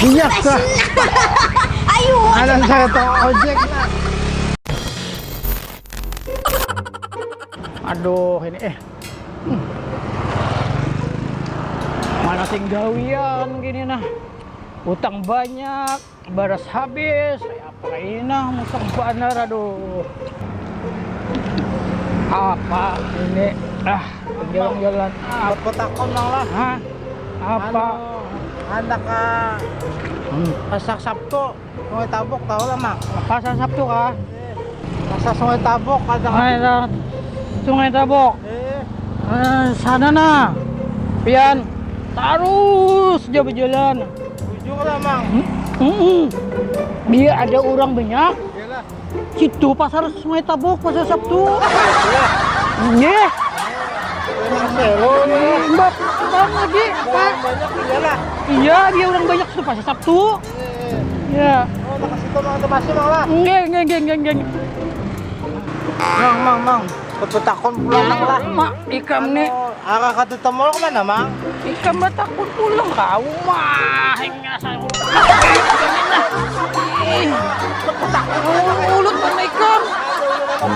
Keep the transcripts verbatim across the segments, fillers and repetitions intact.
Iya kah? Ayo. Anak saya tong ojek nah. Aduh, ini eh. Hmm. Mana sing gawian gini nah. Utang banyak, baras habis. Apa ini nah, musang banar, aduh. Apa ini? Ah, jalan-jalan. Apa takon nang lah? Hah? Apa? Anu, handak ka Hmm. Pasar Sabtu, Sungai Tabuk, tahu lah, Mak? Pasar Sabtu kah? Eh, Pasar Sungai Tabuk ada. Sungai Ta-, Sungai Tabuk. Eh, Eh, sana nah. Pian tarus ja bajalan. Bujur lah, Mang. Hmm? Hmm. Dia ada orang banyak. Iyalah. Situ pasar Sungai Tabuk, pasar Sabtu. Iya. Iya. Emang selo, ya. Mbak, Bang lagi, Pak. Banyak, iyalah. Iya, dia orang banyak situ pasar Sabtu. Iya, iya. Iya. Oh, makasih tuh, Mang. Terima kasih, Mang, lah. Nggih, nggih, nggih, nggih, nggih. Mang, Mang, Mang. Bebetakon pulang, Mang, lah. Mak, ikam nih. Anu, arah ka Duta Mall kemana, Mang? Ikam batakun pulang ka rumah. Hingga saya Ih, mulut mana ikam?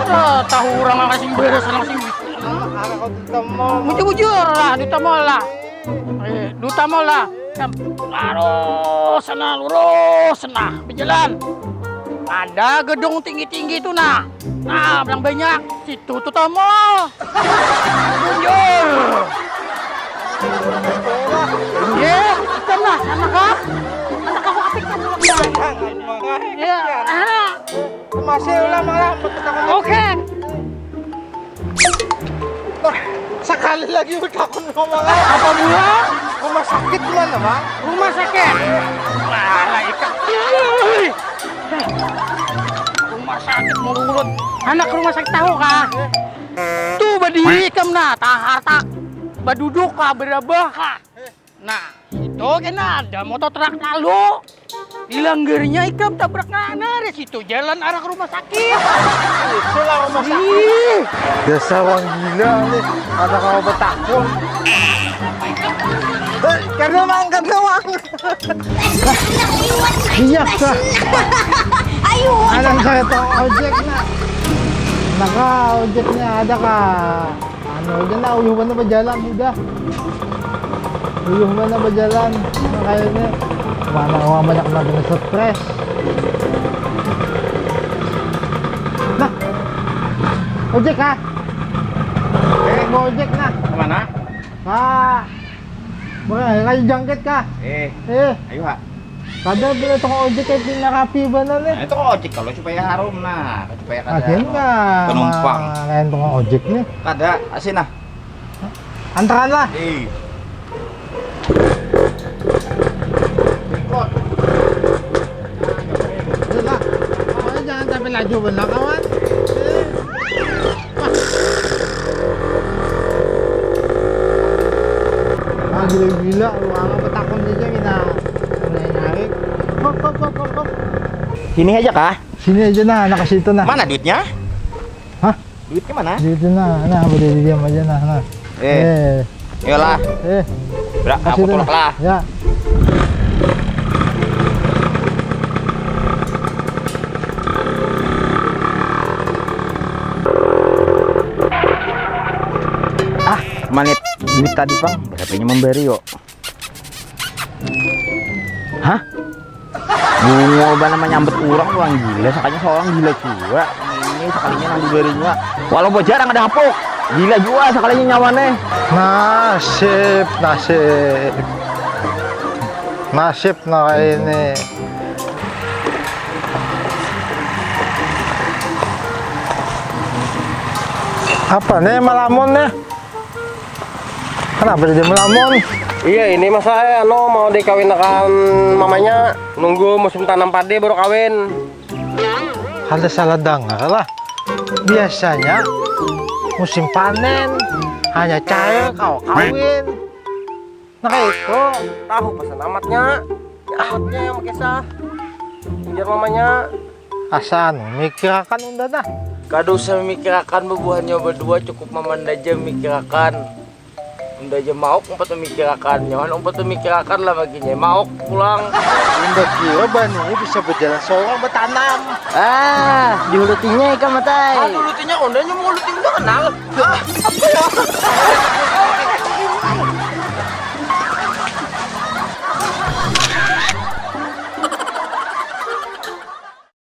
Ah, tahu orang orang sing beres, orang sing Arah ka Duta Mall, Mang. Bujur-bujur lah, Duta Mall lah. Eh, Duta Mall lah. Ikam lurus sana, lurus sana, berjalan. Ada gedung tinggi-tinggi tuh, nah. Nah, bilang banyak. Situ tuh, Tomo. Mundur. Iya, sana, sana kah? Anak aku apik kan, Tomo. Iya, ah. Masih ulah malah. Oke. Nah, sekali lagi udah aku ngomong. Apa bulan? Rumah sakit mana, Mang? Rumah sakit. Wah, ikam. Rumah sakit mulut. Anak rumah sakit tahu kah? Tuh badiri ikam nah, tahartak. Baduduk kah, berabah kah? Nah, itu kena ada motor truk lalu. Dilanggarnya ikam tabrak ngana, dari situ jalan arah ke rumah sakit. Itulah rumah sakit. Ih. Dasar orang gila nih, ada kalau betakun. Eh, karena Mang, karena Mang. Iya kah? Ayo. Anak saya tong ojek nah. Nah kah ojeknya ada kah? Anu aja nah, uyuh banar bajalan sudah. Uyuh banar bajalan. Nah, kayaknya mana orang banyak nang kena stres. Nah. Ojek kah? Eh, mau ojek nah. Kemana? Kah. Mana lagi jangkit kah? Eh. Eh. Ayo, ha. Kada bila tukang ojek kayak pina rapi banar nih. Nah, itu kok ojek kalau supaya harum nah, supaya kada Akhirnya anu, penumpang. Lain tukang ojek nih. Kada asin nah. Antaran lah. Eh. Ikut. Udah lah. Pokoknya jangan sampai laju benar kawan. Eh. Ah, gila-gila, lu apa takun aja kita mulai narik. Hop, hop, hop, hop, hop. Sini aja kah? Sini aja nah, anak ke situ nah. Mana duitnya? Hah? Duitnya mana? Duitnya nah, nah, udah diam aja nah, nah. Eh. Eh. Yolah. Eh. Bra, aku situ tulak nah. Lah. Ya. Ah, manit duit tadi pang, berapanya memberi yo? Hah? Bungul bana manyambat urang, urang gila, sakalinya seorang gila jua. Ini sakalinya nang dibari jua. Walau bajarang ada hapuk, gila jua sakalinya nyawa nih. Nasib, nasib. Nasib nah ini. Apa nih malamun nih? Kenapa jadi melamun? Iya, ini masa eh, anu mau dikawinakan mamanya, nunggu musim tanam padi baru kawin. Ada salah dengar lah. Biasanya musim panen hanya cair kau kawin. Nah kayak itu. Tahu pesan amatnya. Amatnya yang kisah. Ujar mamanya. Asa anu mikirakan unda nah. Kada usah memikirakan bebuhannya berdua, cukup mamanda aja memikirakan. Unda aja mauk umpat memikirakannya, umpat memikirakan lah baginya mauk pulang. Unda kira banunya bisa berjalan seorang bertanam. Ah, dihulutinya ikam, Matai. Aduh, lutinya unda nyu mau luti unda kenal. Ah, apa ya?